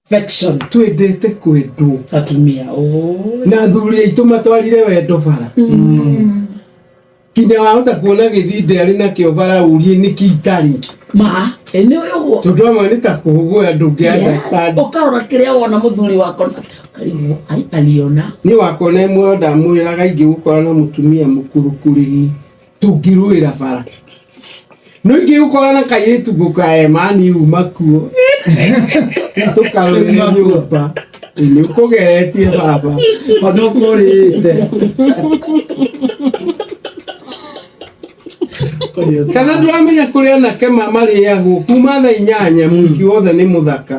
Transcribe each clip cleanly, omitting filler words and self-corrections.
Affection. Twendete kwendwo. Atumia. Oh. Na athuri aitũ matwarire wendo bara. Kinya wahota kuona gĩthinde arĩ nakĩo bara ũrie nĩkĩ itarĩ. Ma, ĩ nĩ ũyũ ũguo. Tondũ amwe nĩ ta kũhũgũya ndũngĩ understand. Ũkarora kĩrĩa wona mũthuri wako karigwo ai aliona. Niĩ wakwa ona ĩmwe ndamwĩraga ingĩgũkora na mũtumia mũkũrũ kũrĩ niĩ tũngĩrũĩra bara. No ingĩgũkora na kairĩtu ngũkae mani uma kuo tũkarũĩre nyũmba nĩ ũkũgeretie baba. Ona ũkũrĩte. Kana ndũramenya kũrĩ anake marĩagwo kuma thaa 8 mũhiki wothe nĩ mũthaka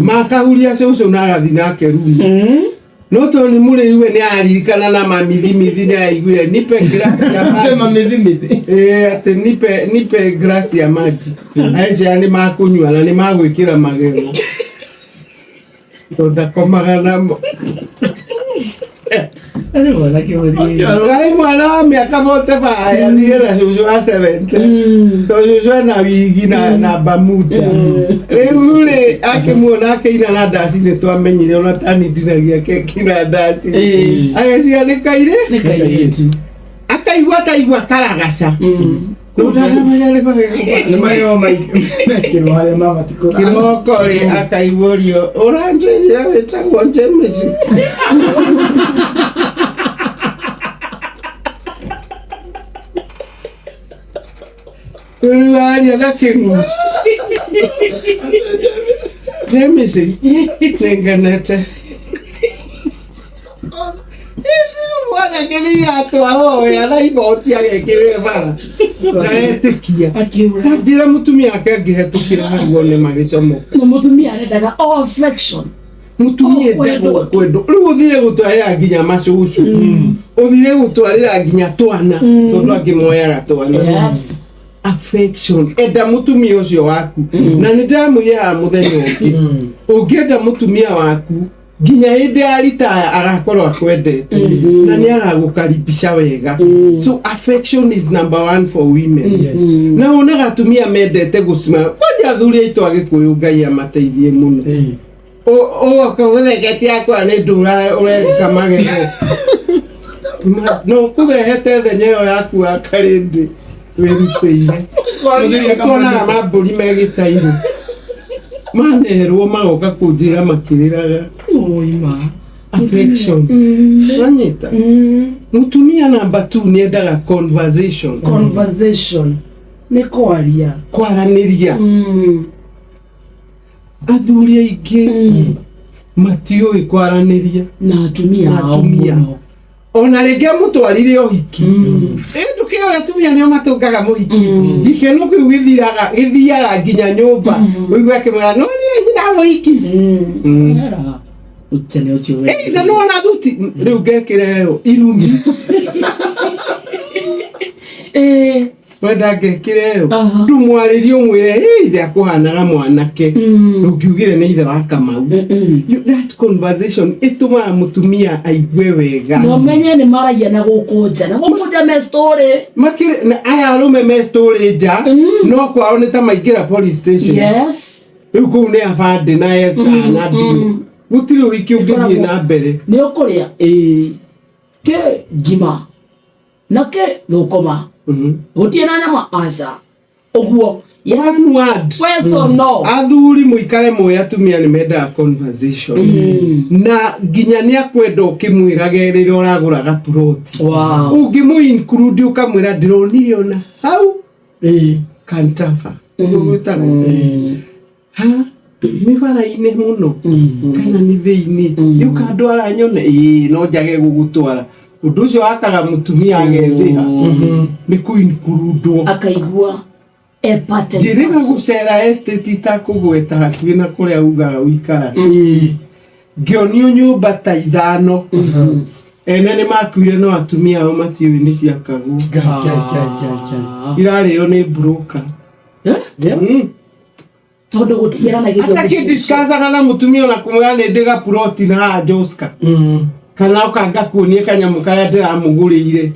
makahuria cũcũ na agathi nake rumu. No tondũ nĩ mũrĩu we nĩ aririkana na mamithimithi nĩ araiguire nipe glass ya maji. Mamithimithi. Ĩĩ, atĩ nipe glass ya maji. Aicia nĩ makũnyua na nĩ magwĩkĩra magego tondũ ndakomaga namo. Arĩ mwanake mũnini. Ngai mwana wa mĩaka 45 athire na cũcũ wa 70 tondũ cũcũ ena wigi na bamuda. Rĩu rĩ akĩmuona akĩina na ndaci nĩ twamenyire ona tani ndinagia keki na ndaci. Agĩciria nĩ kairĩ. Nĩ kairĩtu. Akaigua akaigua karagaca. No ndaramenya nĩ magego. Nĩ magego mekĩrwo harĩa mabatiĩ kũrara. Kĩroko rĩ akaigurio ũranjĩrire wĩtagwo James. Rĩu aria na kĩng'u. James nĩngenete. Mwanake nĩ iratwarwo wea na igoti agekĩrĩre bara. Ndaretĩkia. Akiura. Ta njĩra mũtumia wake angĩhetũkĩra hau one magĩcomoka. Na mũtumia arendaga all affection. Mũtumia Oh, kwendwo endagwo tu. kwendwo. Rĩu ũthire gũtwarĩra nginya macũcũ. Ũthire gũtwarĩra nginya twana tondũ angĩ moyaga twana. Yes. Affection. Enda mũtumia ũcio waku. Na nĩ ndamwĩraga mũthenya ũngĩ. Ũngĩenda mũtumia waku nginya hĩndĩ ya ritaya agakorwo akwendete na nĩ agagũkaribisha wega. So affection is number one for women. Yes. Na wonaga atumia mendete gũcima kwanja athuri aitũ a Gĩkũyũ Ngai amateithie mũno. Ũgoka ũtheketie akwa nĩ ndũra ũrenga magego. No kũrehete thenya ĩyo yaku ya karĩndĩ wĩrutĩire. Tuonaga mambũri me gĩtairũ manerwo magoka kũnjĩra makĩrĩraga. Oi ma. Affection. Wanyita mũtumia namba 2 nĩ endaga conversation. Conversation. Nĩ kwaria. Kwaranĩria. Athuri aingĩ matiũĩ kwaranĩria Na atumia Na ao atumia. mũno. Ona rĩngĩ amũtwarire ũhiki ndũkĩoĩ atumia nĩo matũngaga mũhiki gĩkeno kĩu gĩthiraga gĩthiaga nginya nyũmba ũigue akĩmwĩra no niĩ nyina mũhiki. Era. Utene ũcio we. Ithe nĩwona thuti rĩu ngekĩre ũũ irumi. Wenda ngekĩre ũũ ndũmwarĩrie ũmwĩre "Ĩ, ithe akũhanaga mwanake ndũngiugire nĩ ithe wa Kamau." That conversation ĩtũmaga mũtumia aigue wega. Na ũmenye nĩ maragia na gũkũ nja. Na gũkũ nja me story. Makĩrĩ na aya arũme me story nja no kwao nĩ ta maingĩra police station. Yes. Rĩu kũu nĩ abandĩ na esa na ndio gũtirĩ ũhiki ũngĩthiĩ na mbere. Nĩ ũkũrĩa ĩĩ kĩ ngima na kĩ thũkũma gũtirĩ na nyama aca ũguo. Yes. One word. Yes or no. Athuri mũikare mũĩ atumia nĩ mendaga conversation na nginya nĩ akwenda ũkĩmwĩrage rĩrĩa ũragũra gaploti. Ũngĩmũ include ũkamwĩra ndĩronire ona hau kantafa ũguo gwĩtagwo ha nĩ bara-inĩ mũno kana nĩ thĩinĩ nĩ ũkandwara nyone ĩĩ no njage gũgũtwara ũndũ ũcio wakaga mũtumia agethĩha nĩ kũinkurundwo. Akaigua e part and Njĩrĩga parcel. gũcera estate itakũgweta hakuhĩ na kũrĩa ugaga ũikaraga ngĩonio nyũmba ta 5 ene nĩ makuire no atumia ao matiũĩ nĩ ciakagwo. Ngai, Ngai, Ngai, Ngai, Ngai. Irarĩo nĩ broker. Eh? Tondũ gũtiaranagĩrio mũciĩ ũcio. Atakĩdiscussaga na mũtumia ona kũmwĩra nĩ ndĩ gaploti na haha Joska kana ũka ngakuonie kanyamũ karĩa ndĩramũgũrĩire.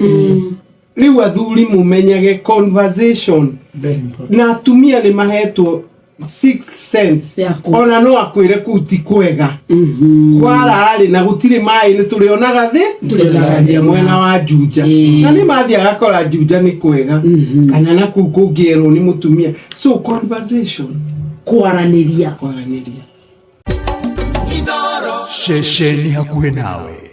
Rĩu athuri mũmenyage conversation Very important. Na atumia nĩ mahetwo sixth sense. Yaku. Ona no akwĩre kũu ti kwega, kwararĩ na gũtirĩ maĩ, nĩ tũrĩonaga thĩ. Tũrĩonaga Caria thĩna. Mwena wa Juja. Na nĩ mathiĩ agakora Juja nĩ kwega kana na kũu kũngĩerwo nĩ mũtumia. So conversation, kwaranĩria. Kwaranĩria. Ceceni hakuhĩ nawe.